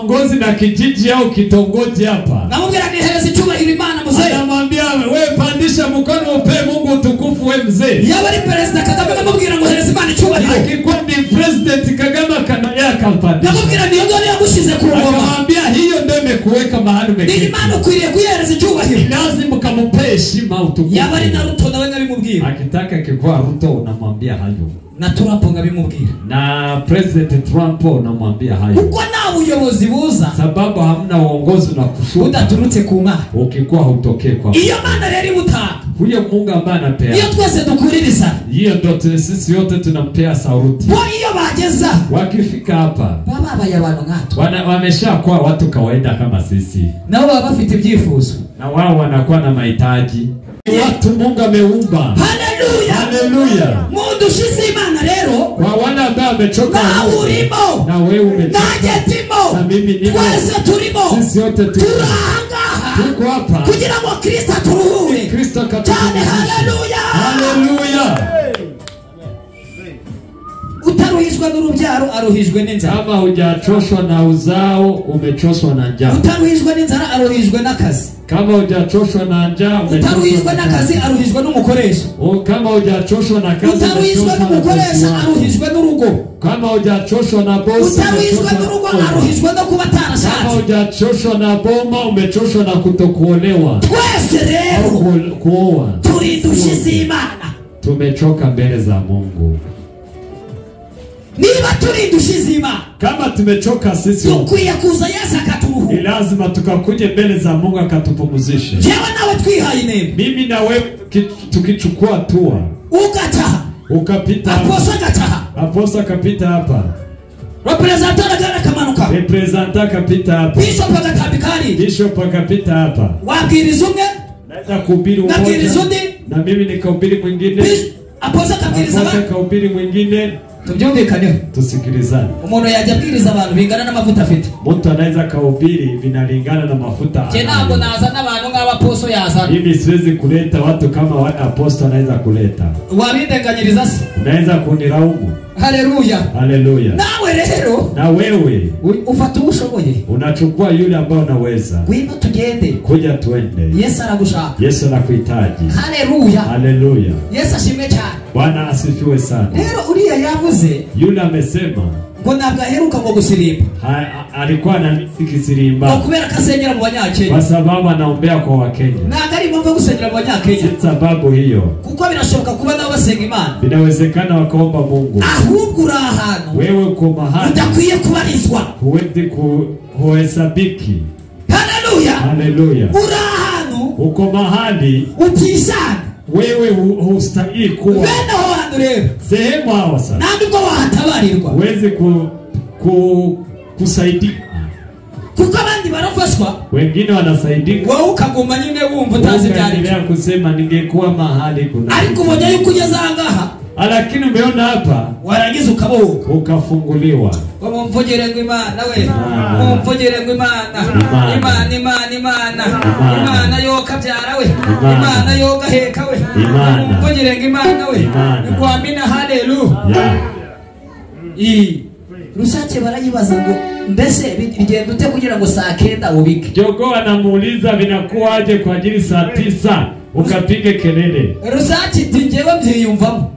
Haongozi na kijiji au kitongoji hapa. Namubwira nti hereza icyubahiro Imana mzee. Anamwambia wewe pandisha mkono upe Mungu utukufu we mzee. Yaba ari Perezida Kagame namubwira ngo hereza Imana icyubahiro. Akikuwa ni President Kagame akampandisha. Namubwira niyo ndio yagushize ku ngoma. Akamwambia hiyo ndio imekuweka mahali umeketi. Ni Imana ukwiriye kuyihereza icyubahiro. Lazima ukampe heshima utukufu. Yaba ari na Ruto nawe nkabimubwira. Akitaka kikuwa Ruto unamwambia hayo. Na Trump ngabimubwira. Na President Trump unamwambia hayo. Kuko nta buyobozi buza. Sababu hamna uongozi na kushuka. Udaturutse ku Mana. Ukikuwa hutokee kwa. Iyo Mana rero ibutanga. Huyo Mungu ambaye anapea. Iyo twese dukuririza. Hiyo ndio sisi yote tunampea sauti. Bo iyo bageza. Wakifika hapa. Baba babaye abantu nkatwe. Wameshakuwa watu kawaida kama sisi. Nabo baba bafite ibyifuzo. Na wao wanakuwa na mahitaji. Watu Mungu ameumba. Haleluya. Haleluya. Mundu shize Imana rero. Kwa wale ambao wamechoka na urimo. Na wewe umechoka. Nanjye ndimo. Na mimi nimo. Twese turimo. Sisi wote turimo. Turahangaha. Tuko hapa. Kugira ngo Kristo aturuhure. Kristo akaturuhure. Haleluya. Haleluya. Utaruhijwe n'urubyaro aruhijwe n'inzara. Kama hujachoshwa na uzao umechoshwa na njaa. Utaruhijwe n'inzara aruhijwe n'akazi. Kama hujachoshwa na njaa utaruhijwe n'akazi aruhijwe n'umukoresha. Kama hujachoshwa na kazi utaruhijwe n'umukoresha aruhijwe n'urugo. Kama hujachoshwa na bosi utaruhijwe n'urugo aruhijwe no kuba atarashatse. Kama hujachoshwa na boma umechoshwa na kutokuolewa. Twese rero kuoa. Turidushize Imana. Tumechoka mbele za Mungu. Niba turidushize Imana. Kama tumechoka sisi dukwiye kuza Yesu akaturuhura. Ni lazima tukakuje mbele za Mungu akatupumzishe. Jewe nawe twihaye intego. Mimi na wewe tukichukua hatua. Ugataha. Ukapita. Aposa agataha. Aposa akapita hapa. Representative akamanuka. Representative akapita hapa. Bishop agatambika hariya. Bishop akapita hapa. Wabwiriza umwe. Naweza kuhubiri mmoja. Nabwiriza undi. Na mimi nikahubiri mwingine. Aposa akabwiriza Aposa akahubiri mwingine. Tubyumvikaneho. Tusikilizane. Umuntu yajya abwiriza abantu bingana n'amavuta afite. Mtu anaweza kahubiri vinalingana na mafuta. Je, ntabwo nazana abantu nk'abaposo yazana. Mimi siwezi kuleta watu kama wale aposto anaweza kuleta. Wabindenganyiriza se? Unaweza kunilaumu. Haleluya. Haleluya. Nawe rero na wewe ufata ushoboye. Unachukua yule ambao unaweza. Ngwino tugende. Kuja tuende. Yesu aragushaka. Yesu anakuhitaji. Haleluya. Haleluya. Yesu ashimwe cyane. Bwana asifiwe sana. Rero uriya yavuze yule amesema ngo ntabwo aheruka ngo gusirimba. Alikuwa anasikizirimba. Ngo kubera kasengera mu Banyakenya. Kwa sababu anaombea kwa Wakenya. Ntabwo ari impamvu yo gusengera mu Banyakenya. Si sababu hiyo. Kuko birashoboka kuba nabo basenga Imana. Inawezekana wakaomba Mungu. Ahubwo uri ahantu. Wewe uko mahali. Udakwiye kubarizwa. Huwezi kuhesabiki. Haleluya. Haleluya. Uri ahantu. Uko mahali utisanga. Wewe hustahili kuwa. Bene aho hantu rero. Sehemu hawa sasa. Nta nubwo wahatabarirwa. Huwezi kusaidika. Kuko abandi barafashwa. Wengine wanasaidika. Wowe ukaguma nyine wumva utazi ibyo ari byo. Kusema ningekuwa mahali kuna. Ariko ubonye yuko ugeze aha ngaha. Lakini umeona hapa. Warangiza ukabohoka. Ukafunguliwa. Mumvugire ngo Imana we. Mumvugire ngo Imana. Imana Imana Imana. Imana yokabyara we. Imana yogaheka we. Mumvugire ngo Imana we. Nikwamina haleluya. Rusake barayibaza ngo mbese bigenda ute kugira ngo saa 9 ubike. Jogoo anamuuliza vinakuwaje kwa ajili saa 9 ukapige kelele. Rusake iti njyewe mbyiyumvamo.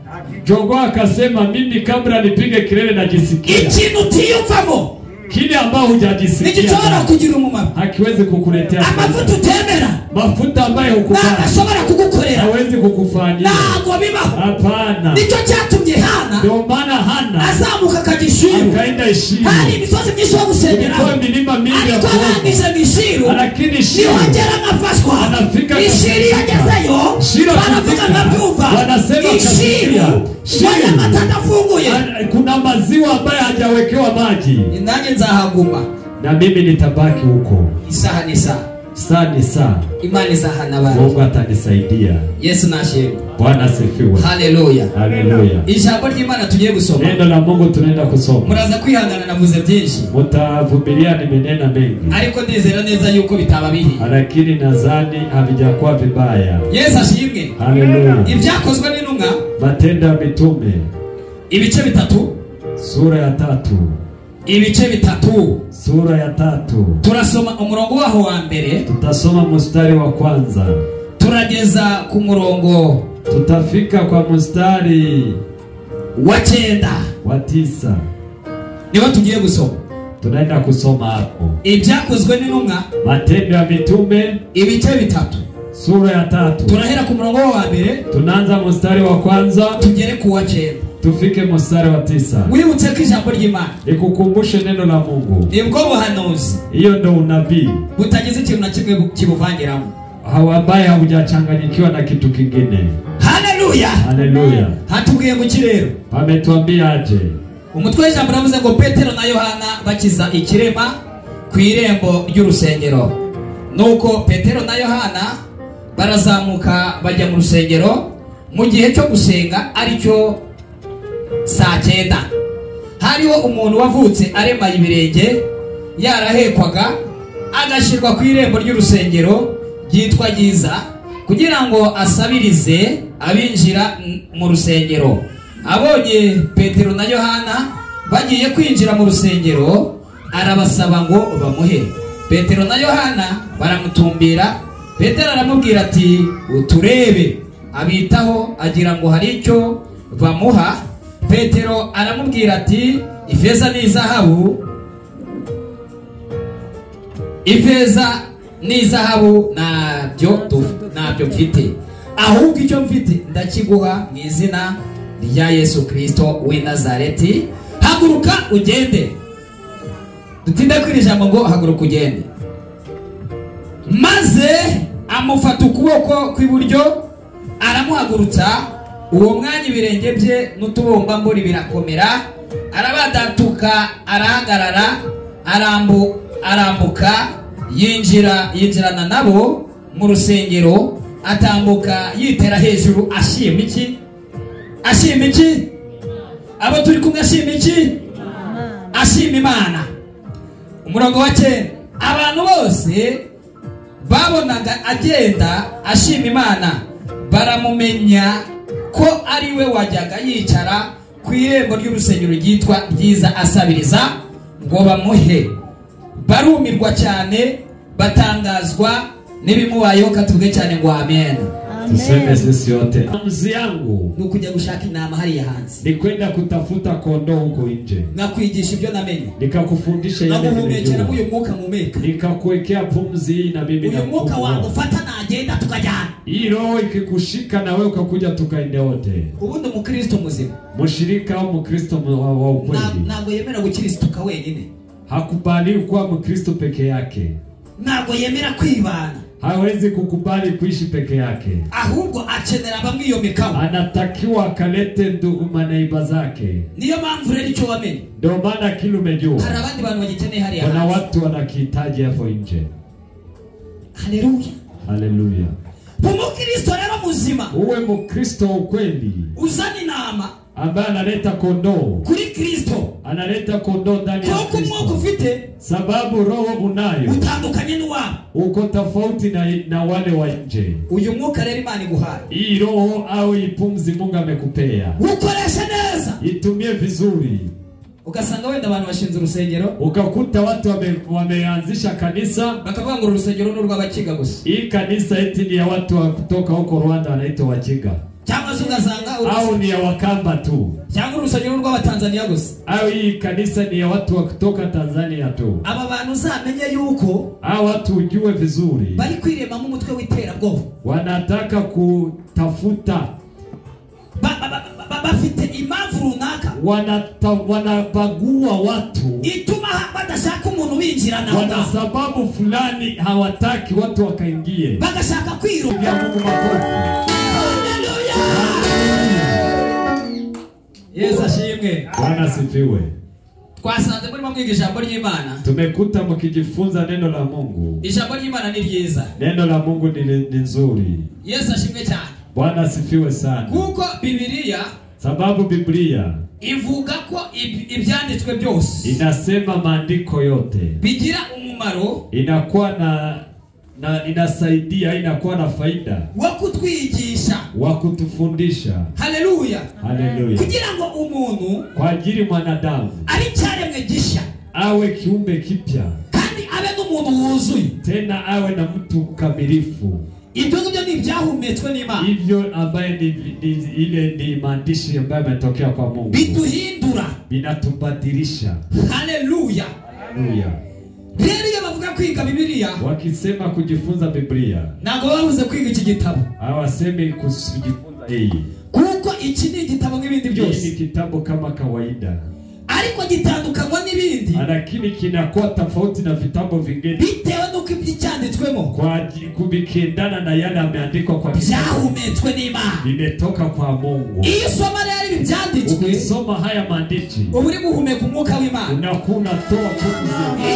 Jogoo akasema mimi kabla nipige kelele najisikia. Ikintu utiyumvamo. Kile ambao hujajisikia. Ntigichobora kugira umumaro. Hakiwezi kukuletea. Amavuta utemera. Mafuta ambayo hukubali. Ntashobora kugukorera. Hawezi kukufanyia. Ntabwo bibaho. Hapana. Nicyo cyatumye Hana. Ndio maana Hana azamuka akajya i Shilo. Akaenda Shilo. Hari imisozi myinshi yo gusengeraho. Kulikuwa milima mingi ya Ariko kuomba. arangije mu Shilo. Lakini Shilo. Niho agera nkafashwa. Anafika I Shilo iyo agezeyo, Shilo baravuga akifika, nkabyumva. wanasema I Shilo, kasikia. waya Shilo. amata adafunguye. Kuna maziwa ambayo hajawekewa maji. Nanjye nzahaguma. Na mimi nitabaki huko. Isaha ni isaha. Saa ni saa. Imana izahana abantu. Mungu atanisaidia. Yesu nashimwe. Bwana asifiwe. Haleluya. Haleluya. Ijambo ry'Imana tugiye gusoma. Neno la Mungu tunaenda kusoma. Muraza kwihangana navuze byinshi. Mutavumilia nimenena mengi. Ariko ndizera neza yuko bitaba bihi. Lakini nadhani havijakuwa vibaya. Yesu ashimwe. Haleluya. Ibyakozwe n'intumwa. Matendo ya Mitume. Ibice bitatu. Sura ya 3. Ibice bitatu. Sura ya 3. Turasoma umurongo waho wa mbere. Tutasoma mstari wa kwanza. Turageza ku murongo, tutafika kwa mstari wa 9. Wa 9. Niho tugiye gusoma. Tunaenda kusoma hapo. Ibyakozwe n'intumwa, Matendo ya Mitume, ibice bitatu. Sura ya 3. Turahera ku murongo wa mbere. Tunaanza mstari wa kwanza tugere ku wa 9. Tufike mstari wa 9. Wibutse ko ijambo ry'Imana, nikukumbushe neno la Mungu, nibwo buhanuzi, hiyo ndo unabii butagize ikintu na kimwe kibuvangiramo, ambaye haujachanganyikiwa na kitu kingine. Haleluya, haleluya. Hatubwiye ngo iki rero? Ametuambia aje? Umutwe w'ijambo uravuze ngo Petero na Yohana bakiza ikirema ku irembo ry'urusengero. Nuko Petero na Yohana barazamuka bajya mu rusengero mu gihe cyo gusenga, aricyo saa 9. Hariho umuntu wavutse aremaye ibirenge, yarahekwaga agashyirwa ku irembo ry'urusengero ryitwa Ryiza, kugira ngo asabirize abinjira mu rusengero. Abonye Petero na Yohana bagiye kwinjira mu rusengero, arabasaba ngo bamuhe. Petero na Yohana baramutumbira. Petero aramubwira ati uturebe. Abitaho agira ngo hari icyo bamuha. Petero aramubwira ati ifeza n'izahabu, ifeza n'izahabu ntabyo mfite, ahubwo icyo mfite ndakiguha mu izina rya Yesu Kristo w'i Nazareti, haguruka ugende. Dutinde kuri ijambo ngo haguruka ugende. Maze amufata ukuboko kw'iburyo aramuhagurutsa. Uwo mwanya ibirenge bye n'utubumbamburi birakomera, arabadatuka, arahagarara, arambuka, yinjirana nabo mu rusengero, atambuka yitera hejuru ashima iki? Ashima iki? Abo turi kumwe ashima iki? Ashima Imana. Umurongo wa 9, abantu bose babonaga agenda ashima Imana baramumenya ko ari we wajyaga yicara ku irembo ry'urusengero ryitwa Ryiza asabiriza ngo bamuhe. Barumirwa cyane, batangazwa n'ibimubayeho. Katuvuge cyane ngo amen. Tuseme sisi wote. Mzi yangu ni ukujya gushaka intama hariya hanze, ni kwenda kutafuta kondoo huko nje. Nakwigisha ibyo namenye, nikakufundisha yale nimejua, uyu mwuka mumeka, nikakuwekea pumzi hii na mimi uyu mwuka wangu fata na agenda tukajyana. Hii roho ikikushika na wewe ukakuja tukaende wote. Ubundi umukristo muzima, mushirika au mkristo wa ukweli, ntabwo yemera gukiristuka wenyine. Hakubali kuwa mkristo peke yake. Ntabwo yemera kwibana. Hawezi kukubali kuishi peke yake. Ahubwo akenera abamwiyomekaho. Anatakiwa akalete ndugu maneiba zake. Niyo mpamvu rero icyo wamenye. Ndio maana kile umejua. Hari abandi bantu bagikeneye hariya. Kuna watu wanakihitaji hapo nje. Haleluya. Haleluya. Umukristo rero muzima, uwe mkristo ukweli, uzana inama ambaye analeta kondoo kuri Kristo, analeta kondoo ndani ya Kristo. Kristo. Kuko ufite, sababu roho unayo, utandukanye n'uwabo, uko tofauti na wale wa nje. Uyu mwuka rero Imana iguhaye, hii roho au ipumzi Mungu amekupea, ukoreshe neza, itumie vizuri. Ugasanga wenda abantu bashinze urusengero, ukakuta watu wameanzisha kanisa, bakavuga ngo urusengero ni urw'abakiga gusa. Hii kanisa eti ni ya watu wa kutoka huko Rwanda wanaitwa Wakiga. Cyangwa se ugasanga au ni ya Wakamba tu. Cyangwa urusengero rw'Abatanzania gusa. Au hii kanisa ni ya watu wa kutoka Tanzania tu. Aba bantu uzamenye yuko hao watu ujue vizuri, bari kwiremamo umutwe w'iterabwoba, wanataka kutafuta, bafite impamvu runaka, wanabagua watu, ituma badashaka umuntu binjirana, wana sababu fulani hawataki watu wakaingie, bagashaka kwiruka. Mungu makofi. Haleluya. Yesu ashimwe. Bwana asifiwe. Twasanze murimo mwiga ijambo ry'Imana. Tumekuta mkijifunza neno la Mungu. Ijambo ry'Imana ni ryiza. Neno la Mungu ni nzuri. Yesu ashimwe cyane. Bwana asifiwe sana. Kuko Biblia, sababu Biblia ivuga ko ibyanditswe byose, inasema maandiko yote bigira umumaro, inakuwa na inasaidia, inakuwa na faida wa kutwigisha, wa kutufundisha. Haleluya. Haleluya. Kugira ngo umuntu, kwa ajili mwanadamu ari cyaremwe gisha, Awe kiumbe kipya, kandi abe n'umuntu wuzuye, tena awe na mtu mkamilifu. Ibyo ngibyo ni ibyahumetswe n'Imana, hivyo ambaye ni ile ni maandishi ambayo yametokea kwa Mungu, biduhindura, vinatubadilisha. Haleluya, haleluya. Rero iyo bavuga kwiga Bibiliya, wakisema kujifunza Biblia, ntabwo bavuze kwiga iki gitabo, hawasemi kujifunza hii, kuko iki ni igitabo nk'ibindi byose. Hii ni kitabu kama kawaida, ariko gitandukanywa n'ibindi, lakini kinakuwa tofauti na vitabu vingine bitewe n'uko ibyanditswemo kwa kubikiendana na yale yameandikwa kwa kitabu, byahumetswe n'Imana, vimetoka kwa Mungu. Iyo usoma rero ibi byanditswe, ukisoma haya maandishi, uba uri guhumeka umwuka w'Imana, unakuwa unatoa pumzi.